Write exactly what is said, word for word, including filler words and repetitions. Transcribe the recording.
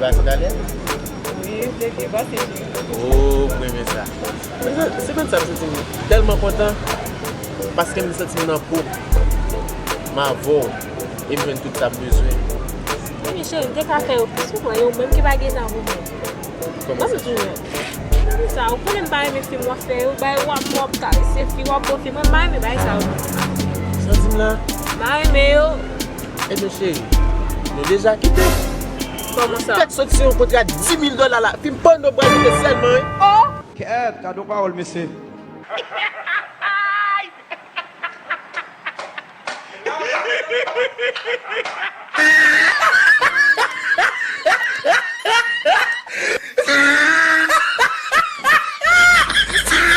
Sa talè? Wi, se byen pase, cheri. Oh, m renmen sa. Se menm sa m santi m tèlman kontan paske m santi m nan po m avè w e m jwenn tout sa m bezwen. Wi, cheri, m te ka fè yo plis pou mwen, e ou menm ki pa gen sa pou mwen. Kòman sa? Ban m di w, non. Ban m di w sa, ou konnen m pa renmen fim w ap fè yo, bay w ap, w ap karese fi, w ap bo fi, mwen m pa renmen bagay sa yo. Sa w di m la? M pa renmen yo. Ebyen, cheri, nou deja kite. Kòman sa? Fèk sot se yon kontra dis mil dola la. Fim pòno bral mete sèlman, wi. Oh! Kèt, gade yon pawòl, mesye.